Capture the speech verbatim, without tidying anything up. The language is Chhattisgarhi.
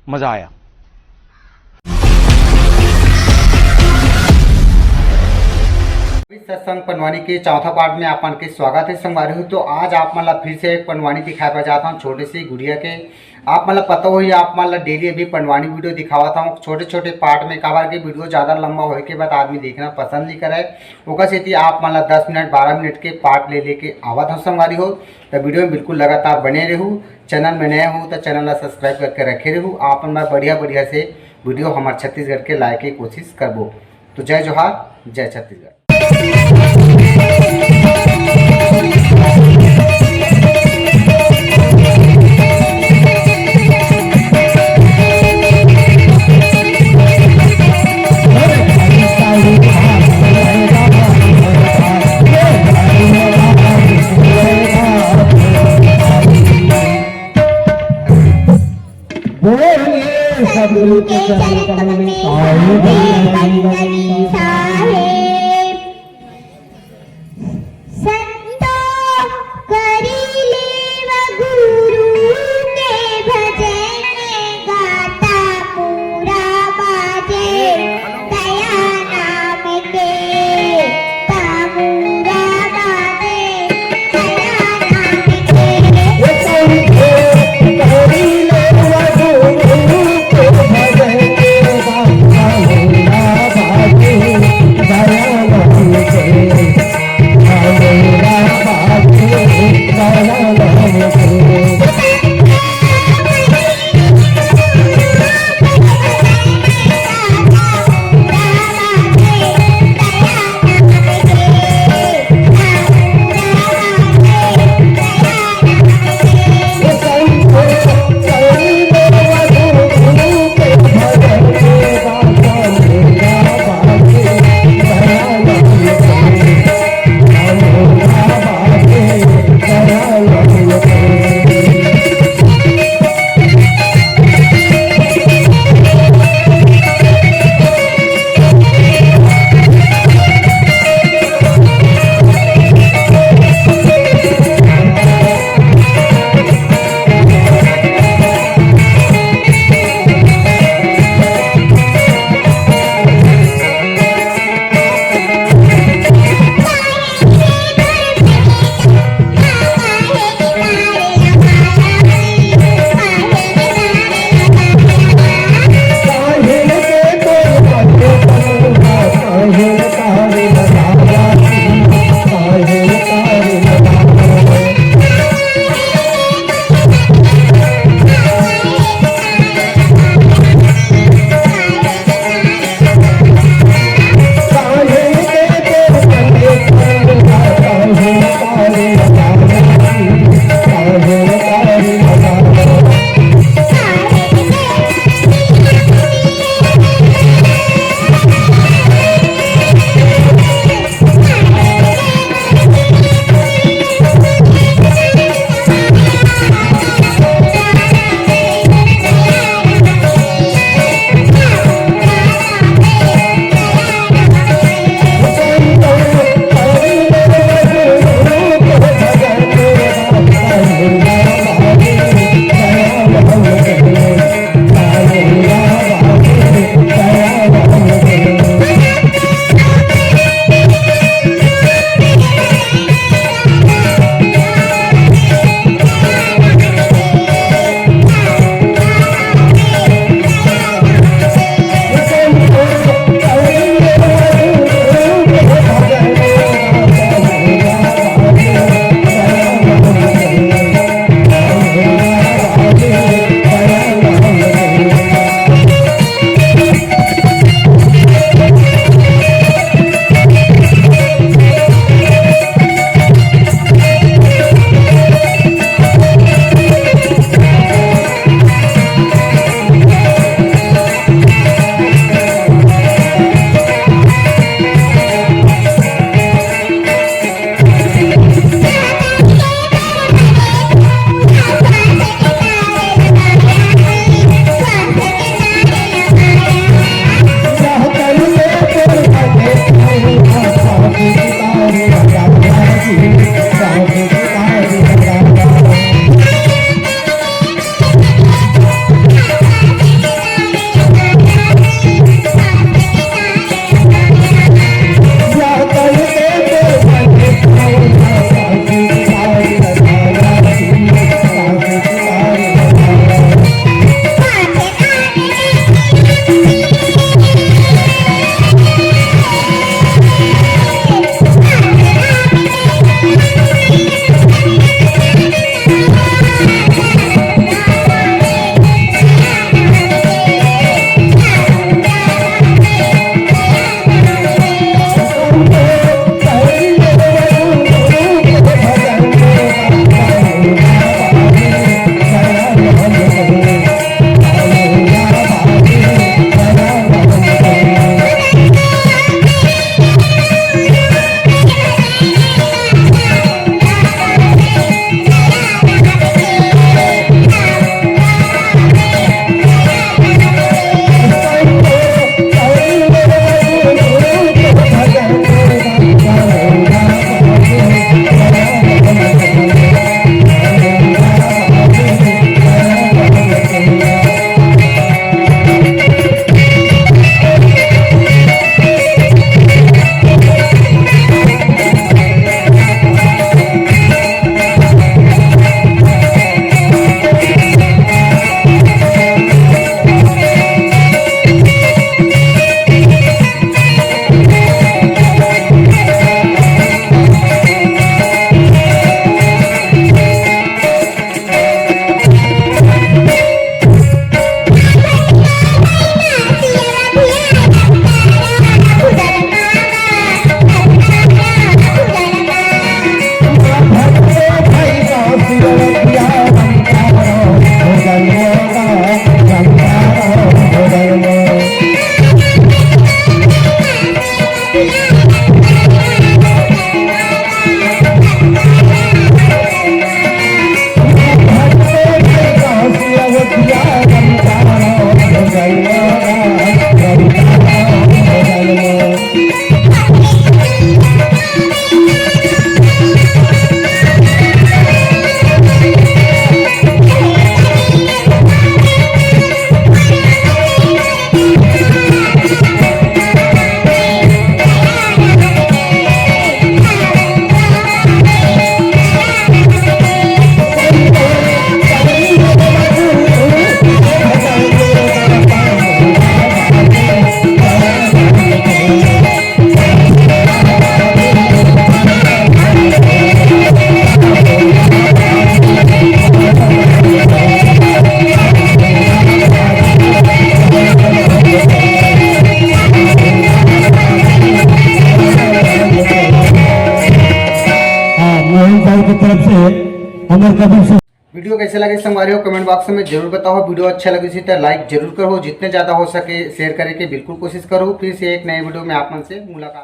मजा आया। सत्संग पंडवानी के चौथा पार्ट में आप मन के स्वागत है संगवारी हो। तो आज आप मन ला फिर से एक पंडवानी दिखाए बर जात हूँ, छोटे से गुड़िया के। आप मन ला पता होही, आप मन ला डेली अभी पंडवानी वीडियो दिखावत हूँ छोटे छोटे पार्ट में, काबर के वीडियो ज्यादा लंबा होए के बाद आदमी देखना पसंद नहीं करे। ओकर सेती आप मन ला दस मिनट बारह मिनट के पार्ट ले लेके आवत हूँ संगवारी हो। तो वीडियो में बिल्कुल लगातार बने रहू। चैनल में नए हो तो चैनल ला सब्सक्राइब करके रखे रहू। आप मन बर बढ़िया बढ़िया से वीडियो हमार छत्तीसगढ़ के लाए के कोशिश करबो। तो जय जोहार, जय छत्तीसगढ़। बोलिए सदगुरु के चरण कमल में आए बंदगी साहेब। संतों करी लेवा गुरु के भजन, गाता पूरा बाजे दया नाम के। अमर कबीर सिंह। वीडियो कैसे लगे संगवारी हो, कमेंट बॉक्स में जरूर बताओ। वीडियो अच्छा लगे तो लाइक जरूर करो, जितने ज्यादा हो सके शेयर करे के बिल्कुल कोशिश करो। फिर से एक नए वीडियो में आप मन से मुलाकात।